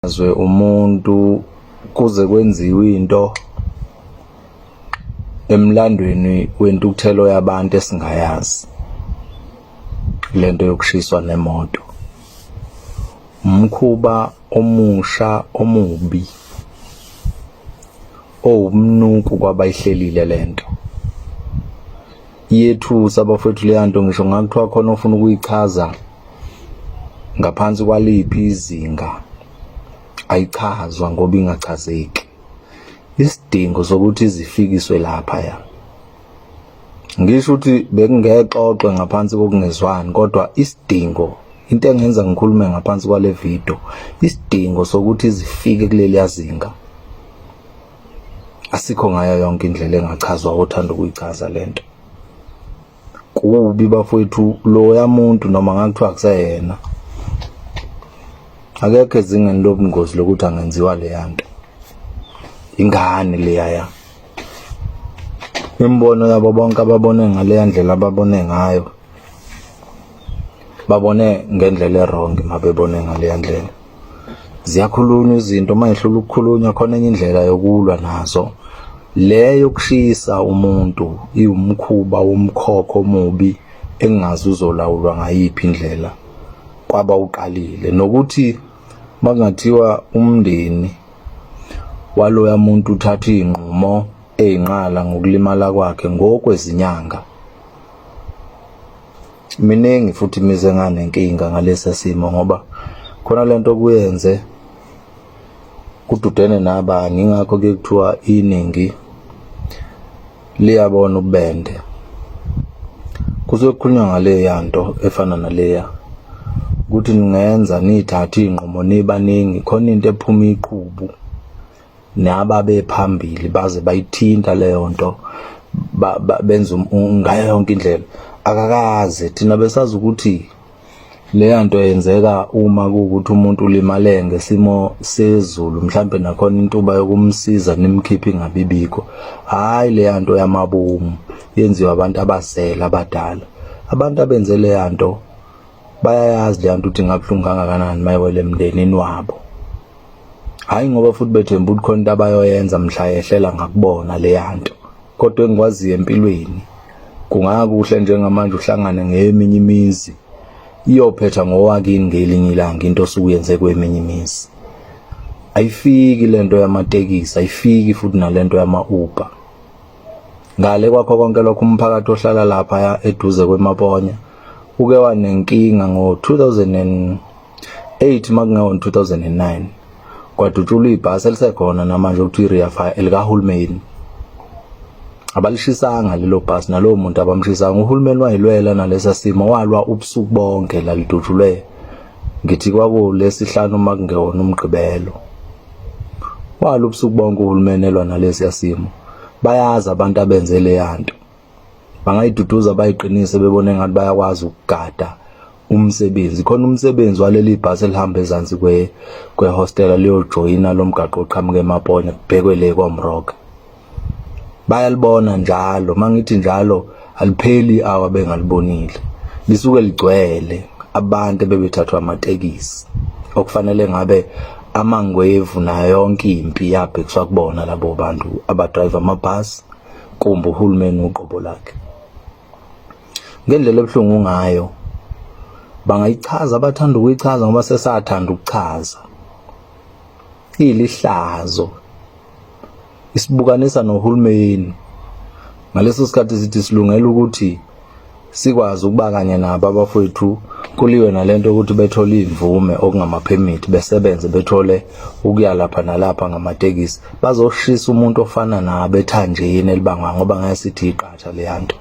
Zwe umuntu kuze kwenziwe into emlandweni wentukuthelo yabantu esingayazi lento yokushiswa nemoto. Umkhuba omusha omubi owumnuku kwabayihlelile lento. Iyethusa bafowethu leya nto ngisho ngakuthiwa khona ofuna ukuyichaza ngaphansi kwaliphi izinga ayichazwa ngoba ingachazeki. Isidingo sokuthi zifikiswe laphaya. Ngisho ukuthi bekungexoxwe ngaphansi kokungezwani kodwa isidingo into engenza ngikhulume ngaphansi kwale video isidingo sokuthi zifike kuleliya zinga asikho ngayo yonke indlela engachazwa othanda ukuyichaza lento. Kubi bafowethu loya muntu noma ngakuthiwa kuseyena akekho ezingeni lobungozi lokuthi angenziwa leya nto. Ingane leya ya imibono yabo bonke ababone ngaleya ndlela ababone ngayo babone ngendlela e-wrong mabebone ngaleya ndlela. Ziyakhulunywa izinto uma ehlula ukukhulunywa khona enye indlela yokulwa nazo. Le yokushisa umuntu iwumkhuba womkhokha omubi engingazi uzolawulwa ngayiphi indlela kwaba uqalile nokuthi makungathiwa umndeni waloya muntu uthatha iy'nqumo ey'nqala ngokulimala kwakhe ngokwezinyanga. Miningi futhi imizi enganenkinga ngalesi simo ngoba khona lento kuyenze kududene nabanye ingakho kuye kuthiwa iningi liyabona ububende. Kusuke kukhulunywa ngaleya nto efana naleya ukuthi ningenza niyithathe iy'nqumo nibaningi khona into ephuma iqhubu nababephambili baze bayithinta leyo nto benza ngayo yonke indlela. Akakaze thina besazi ukuthi leya nto yenzeka uma kuwukuthi umuntu ulimale ngesimo sezulu mhlampe nakhona intuba yokumsiza nimkhiphe ingabibikho. Hhayi leya nto yamabomu yenziwa abantu abazele abadala. Abantu abenze leya nto bayayazi leya nto ukuthi ingabuhlungu kangakanani mayiwela emndenini wabo. Hhayi ngoba futhi bethemba ukuthi khona into abayoyenza mhla yehlela ngakubona leya nto. Kodwa engikwaziyo empilweni kungakuhle njengamanje uhlangane ngeminye imizi iyophetha ngowakini ngelinye ilanga into osuke uyenze kweminye imizi. Ayifiki lento yamatekisi, ayifiki futhi nalento yama-Uber. Ngale kwakho konke lokho umphakathi ohlala lapha eduze kweMaponya uke wanenkinga ngo-2008 makungewo 2009 kwadutshulwa ibhasi elisekhona namanje okuthiwa i-Rea Fire elikahulumeni. Abalishisanga lelo bhasi nalowo muntu abamshisanga. Uhulumeni wayilwela nalesa simo walwa ubusuku bonke lalidutshulwe ngithi kwakulesihlanu uma kungewona uMgqibelo. Walwa ubusuku bonke uhulumeni elwa nalesiya simo. Bayazi abantu abenze leya nto. Bangayiduduza bayiqinise bebone engathi bayakwazi ukugada umsebenzi. Khona umsebenzi waleli bhasi elihamba ezansi kwe kwehostela liyojoyina lo mgaqo oqhamuka eMaponya kubhekwe le kwaMroka. Bayalibona njalo, mangithi njalo alipheli i-hour bengalibonile. Lisuke ligcwele abantu ebebethathwa amatekisi okufanele ngabe amangwevu nayo yonke impi yabhekiswa kubona labo bantu abadrayiva amabhasi kumbe uhulumeni uqobo lakhe. Ngendlela ebuhlungu ngayo bangayichaza abathanda ukuyichaza ngoba sesathanda ukuchaza. Ilihlazo isibukanisa nohulumeni ngaleso sikhathi sithi silungela ukuthi sikwazi ukuba kanye nabo abafowethu kuliwe nalento ukuthi bethole imvume okungamaphemithi besebenze bethole ukuya lapha nalapha ngamatekisi bazoshisa umuntu ofana nabo ethanjeni elibangwa ngoba ngeke sithi iqatha leya nto.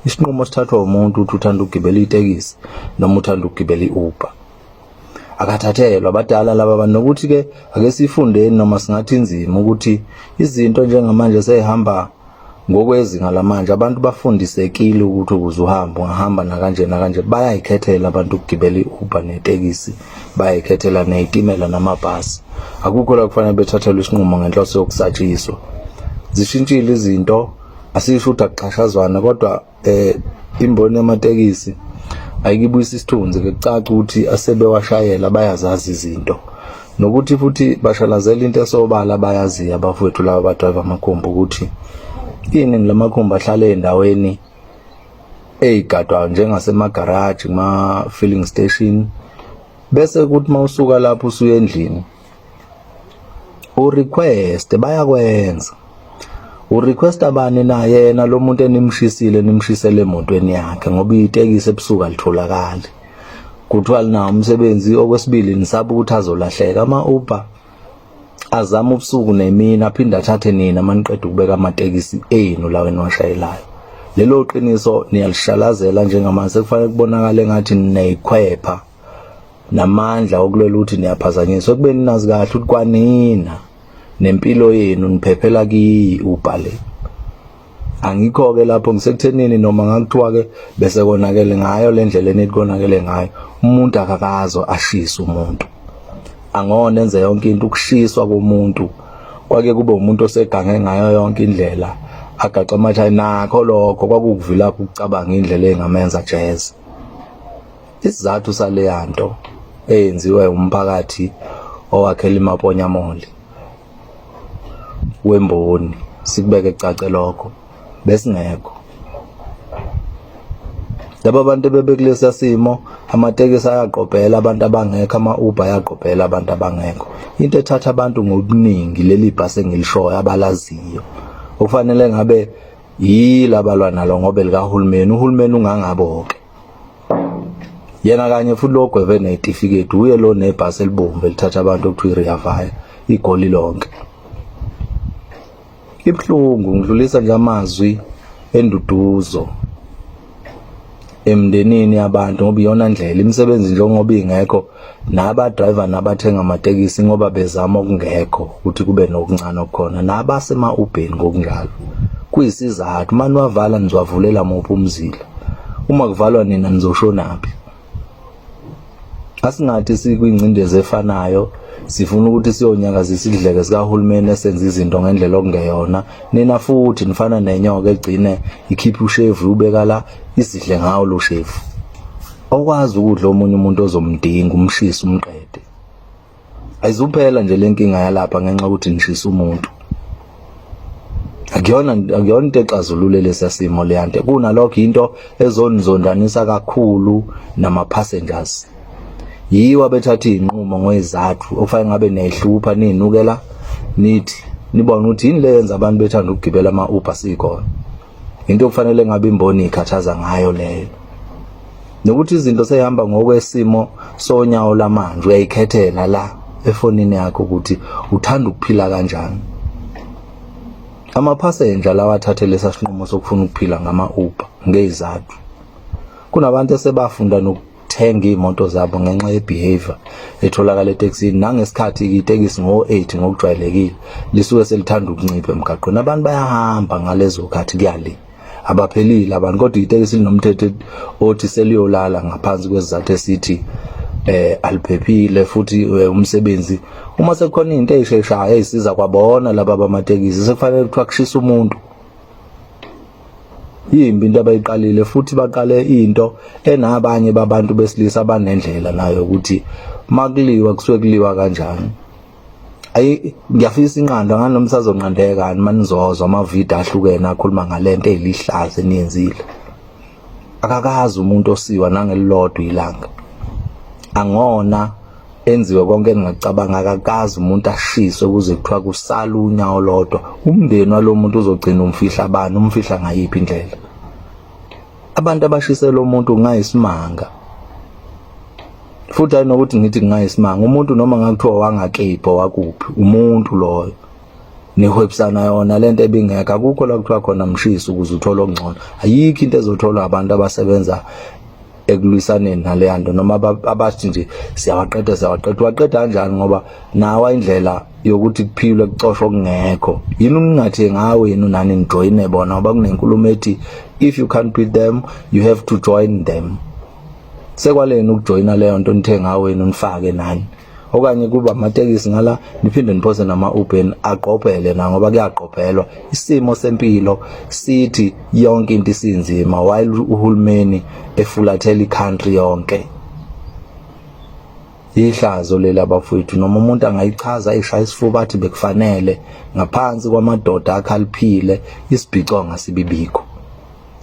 Isinqumo sithathwa umuntu ukuthi uthanda ukugibela itekisi noma uthanda ukugibela i-Uber. Akathathelwa abadala laba bantu nokuthi-ke ake sifundeni noma singathi inzima ukuthi izinto njengamanje seyihamba ngokwezinga lamanje abantu bafundisekile ukuthi ukuze uhambe ungahamba nakanje nakanje bayayikhethela abantu ukugibela i-Uber netekisi bayayikhethela nezitimela namabhasi akukho la kufanele bethathelwe isinqumo ngenhloso yokusatshiswa zishintshile izinto asisho ukuthi akuxhashazwana kodwa eh imboni yamatekisi ayikibuyisa isithunzi ke kucaca ukuthi asebewashayela bayazazi izinto. Nokuthi futhi bashalazela into esobala abayaziyo abafowethu laba abadrayiva amakhumbi ukuthi iningi lamakhumbi ahlala ey'ndaweni ey'gadwayo njengasemagaraji kuma-filling station, bese kuthi uma usuka lapho usuya endlini urequest bayakwenza. Urequest abani na yena lo muntu enimshisile nimshisele emotweni yakhe ngoba itekisi ebusuku alitholakali. Kuthiwa linawo umsebenzi. Okwesibili, nisaba ukuthi azolahleka. Ama-Uber azama ubusuku nemini, aphinde athathe nina maniqeda ukubeka amatekisi enu lawo eniwashayelayo. Lelo qiniso niyalishalazela njengamanje, sekufanele kubonakale engathi nineyikhwepha namandla okulwela ukuthi niyaphazanyiswa, ekubeni nazi kahle ukuthi kwanina nempilo yenu niphephela kiyi Uber le. Angikho-ke lapho, ngisekuthenini noma ngakuthiwa-ke bese konakele ngayo le ndlela enithi konakele ngayo, umuntu akakazo ashise umuntu angona enze yonke into. Ukushiswa komuntu kwake kube umuntu osegange ngayo yonke indlela, agaxa amathayi, nakho lokho kwakukuvilapha ukucabanga indlela engamenza jeze. Isizathu saleya nto eyenziwe umphakathi owakhela iMaponya Mall wemboni, sikubeke kucace lokho, besingekho laba bantu ebebekulesa simo. Amatekisi ayaqobhela abantu abangekho, ama-Uber ayaqobhela abantu abangekho. Into ethatha abantu ngobuningi leli bhasi engilishoyo abalaziyo, okufanele ngabe yilabalwa nalo ngoba likahulumeni, uhulumeni ungangabo-ke yena kanye futhi lo gweve netifiketi, uye lo nebhasi elibomvu elithatha abantu okuthiwa i-Rea Vaya iGoli lonke. Ibuhlungu, ngidlulisa nje amazwi enduduzo emndenini yabantu ngoba iyona ndlela imisebenzi njengoba ingekho, naba-driver nabathenga amatekisi ngoba bezama okungekho ukuthi kube nokuncane okukhona, nabasema-Uber-ni ngokunjalo. Kuyisizathu uma niwavala nizowavulela muphi umzila? Uma kuvalwa nina nizoshonaphi? Asingathi sikwingcindezi efanayo, sifuna ukuthi siyonyakazisa isidleke sikahulumeni esenza izinto ngendlela okungeyona. Nina futhi nifana nenyoka egcine ikhipha ushevu ubeka la isidle ngawo lo shevu. Okwazi ukudla omunye umuntu ozomdinga umshise umqede. Ayizuphela nje le nkinga yalapha ngenxa yokuthi nishisa umuntu. Akuyona into exazulule lesa simo leyanto. Kunalokho into ezonizondanisa kakhulu nama-passengers. Yiwo abethatha iy'nqumo ngoyizathu okufanele ngabe niyayihlupha niyinukela nithi nibone ukuthi yini le yenza abantu bethanda ukugibela ama-Uber sikhona. Into okufanele ngabe imboni ikhathaza ngayo leyo. Nokuthi izinto seyihamba ngokwesimo sonyawo lamanje, uyayikhethela la efonini yakho ukuthi uthanda ukuphila kanjani. Amaphasenja lawa athathe lesa sinqumo sokufuna ukuphila ngama-Uber ngeyizathu. Kunabantu esebafunda nokuthenga iy'moto zabo ngenxa ye-behavior etholakala etekisini. Nangesikhathi itekisi ngo-8 ngokujwayelekile lisuke selithanda ukuncipha emgaqweni, abantu bayahamba ngalezo khathi kuya le, abaphelile abantu, kodwa itekisi linomthetho othi seliyolala ngaphansi kwesizathu esithi aliphephile futhi umsebenzi. Uma sekukhona into eyisheshayo eyisiza kwabona laba bamatekisi, sekufanele kuthiwa kushisa umuntu. Yimbi into abayiqalile, futhi baqale into enabanye babantu besilisa abanendlela nayo ukuthi makuliwa kusuke kuliwa kanjani. Ayi, ngiyafisa inqando ngani noma isazonqandeka manizozwa amavidiyo ahlukene akhuluma ngalento eyilihlazo eniyenzile. Akakazi umuntu osiwa nangelilodwa ilanga angona enziwe konke engingakucabanga. Akakazi umuntu ashiswe kuze kuthiwa kusala unyawo lodwa. Umndeni walo muntu uzogcina umfihla bani, umfihla ngayiphi indlela? Abantu abashisela umuntu kungayisimanga futhi, hayi nokuthi ngithi kungayisimanga. Umuntu noma ngakuthiwa wangakiphi wakuphi, umuntu loyo nihwebisana yona lento ebingekho. Akukho la kuthiwa khona mshisi ukuze uthole okungcono. Ayikho into ezotholwa abantu abasebenza ekulwisaneni naleya nto, noma abathi nje siyawaqeda, siyawaqeda. Waqeda kanjani? Ngoba nawa indlela yokuthi kuphilwe kucoshwa okungekho. Yini ungingathi ngawe yini nani nijoyine bona? Ngoba kunenkulumo ethi if you can't beat them, you have to join them. Sekwaleni ukujoyina leyo nto nithe ngawe nifake nani, okanye kuba amatekisi ngala niphinde niphose nama-Uber agqobhele na, ngoba kuyagqobhelwa. Isimo sempilo sithi yonke into isinzima while uhulumeni efulathela i-country yonke. Ihlazo leli abafowethu noma umuntu angayichaza ayishaya isifuba athi bekufanele ngaphansi kwamadoda akhaliphile isibhicongo asibibikho.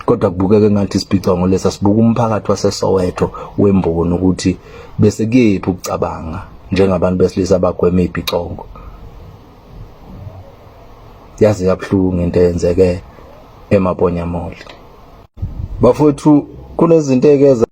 Kodwa kubukeka engathi isibhicongo lesa sibuka umphakathi waseSoweto wemboni ukuthi bese kuyephi ukucabanga njengabantu besilisa abagwema ibhicongo. Yaze yabuhlungu into eyenzeke eMaponya Mall. Bafowethu kunezinto eke.